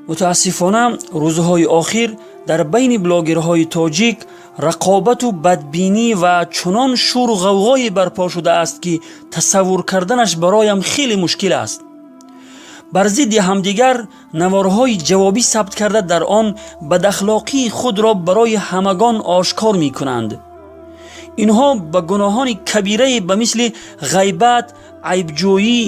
Мутаассифона, рӯзҳои охир дар байни блогерҳои тоҷик рақобату бадбинӣ ва чунон шуру ғавғое барпо шудааст, ки тасаввур карданаш бароям хеле мушкил аст. Бар зидди ҳамдигар наворҳои ҷавобӣ сабт карда, дар он бадахлоқии худро барои ҳамагон ошкор мекунанд. Инҳо ба гуноҳони кабирае ба мисли ғайбат, айбҷӯӣ,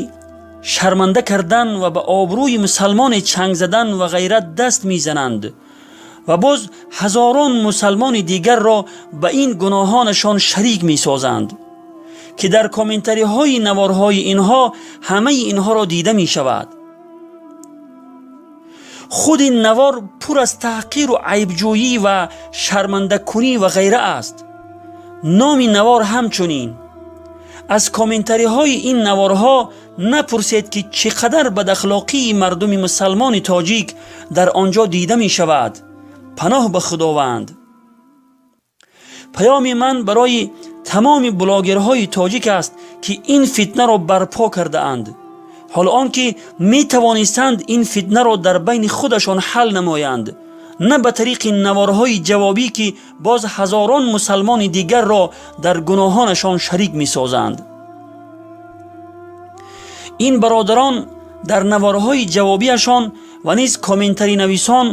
шарманда кардан ва ба обрӯи мусалмоне чанг задан ва ғайра даст мезананд ва боз ҳазорон мусалмони дигарро ба ин гуноҳонашон шарик месозанд, ки дар комментариҳои наворҳои инҳо ҳамаи инҳоро дида мешавад. Худи навор пур аз таҳқиру айбҷӯӣ ва шармандакунӣ ва ғайра аст. Номи навор ҳамчунин. Аз комментариҳои ин наворҳо напурсед, ки чӣ қадар бадахлоқии мардуми мусалмони тоҷик дар он ҷо дида мешавад. Паноҳ ба Худованд. Паёми ман барои тамоми блогерҳои тоҷик аст, ки ин фитнаро барпо кардаанд, ҳоло он ки метавонистанд ин фитнаро дар байни худашон ҳал намоянд, на ба тариқи наворҳои ҷавобӣ, ки боз ҳазорон мусалмони дигарро дар гуноҳонашон шарик месозанд. Ин бародарон дар наворҳои ҷавобиашон ва низ комментаринависон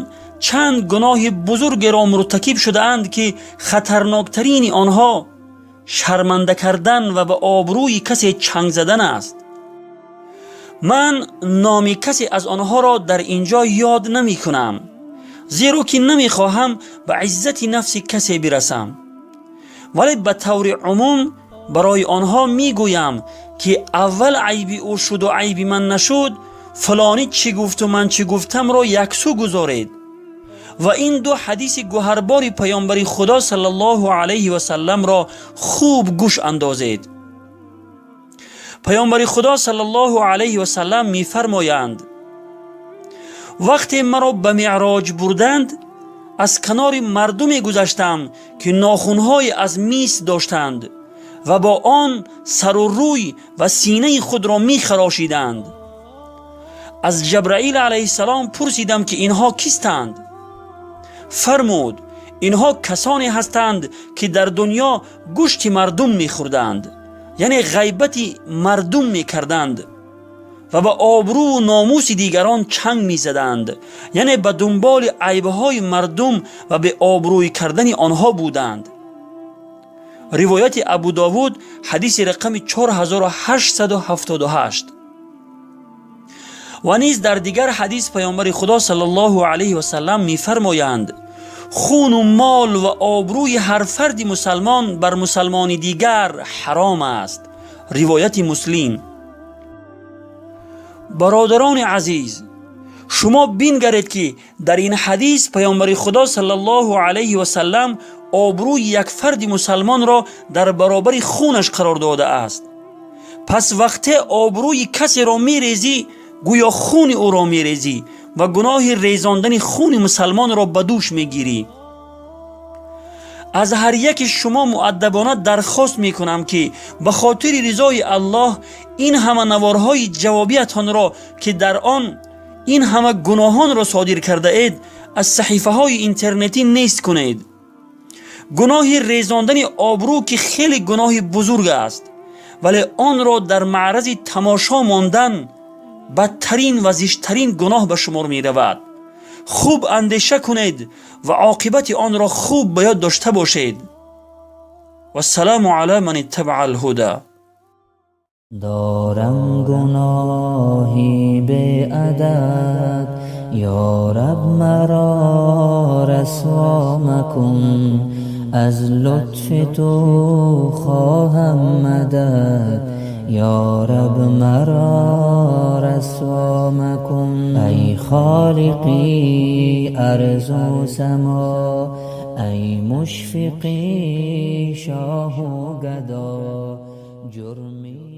чанд гуноҳи бузургеро муртакиб шудаанд, ки хатарноктарини онҳо шарманда кардан ва ба обрӯи касе чанг задан аст. Ман номи касе аз онҳоро дар ин ҷо ёд намекунам, зеро ки намехоҳам ба иззати нафси касе бирасам, вале ба таври умум барои онҳо мегӯям, ки аввал айби ӯ шуду айби ман нашуд, фалонӣ чӣ гуфту ман чӣ гуфтамро яксӯ гузоред ва ин ду ҳадиси гуҳарбори Паёмбари Худо саллаллоҳу алайҳи васалламро хуб гӯш андозед. Паёмбари Худо саллаллоҳу алайҳи васаллам мефармоянд: «Вақте маро ба Меъроҷ бурданд, аз канори мардуме гузаштам, ки нохунҳое аз мис доштанд ва бо он сару рӯй ва синаи худро мехарошиданд. Аз Ҷабраил алайҳиссалом пурсидам, ки инҳо кистанд? Фармуд: инҳо касоне ҳастанд, ки дар дунё гӯшти мардум мехӯрданд, яъне ғайбати мардум мекарданд ва ба обрӯву номуси дигарон чанг мезаданд, яъне ба дунболи айбҳои мардум ва беобрӯй кардани онҳо буданд». Ривояти Абу Довуд, ҳадиси рақами 4878. Ва низ дар дигар ҳадис Паёмбари Худо саллаллоҳу алайҳи васаллам мефармоянд: «Хуну мол ва обрӯи ҳар фарди мусалмон бар мусалмони дигар ҳаром аст». Ривояти Муслим. Бародарони азиз, шумо бингаред, ки дар ин ҳадис Паёмбари Худо саллаллоҳу алайҳи васаллам обрӯи як фарди мусалмонро дар баробари хунаш қарор додааст. Пас вақте обрӯи касеро мерезӣ, гӯё хуни ӯро мерезӣ ва гуноҳи резондани хуни мусалмонро ба дӯш мегирӣ. Аз ҳар яки шумо муаддабона дархост мекунам, ки ба хотири ризои Аллоҳ ин ҳама наворҳои ҷавобиятонро, ки дар он ин ҳама гуноҳонро содир кардаед, аз саҳифаҳои интернетӣ нест кунед. Гуноҳи резондани обрӯ, ки хеле гуноҳи бузург аст, вале онро дар маърази тамошо мондан бадтарин ва зиштарин гуноҳ ба шумор меравад. Хуб андеша кунед ва оқибати онро хуб ба ёд дошта бошед. Вассалому ала ман иттабаа алҳуда. Дорам гуноҳи беадад, ё Раб, маро расво макун. Аз лутфи ту хоҳам мадад, ё Раб, маро расво макун. Ай Холиқи арзу само, ай мушфиқи шоҳу гадо, ҷурми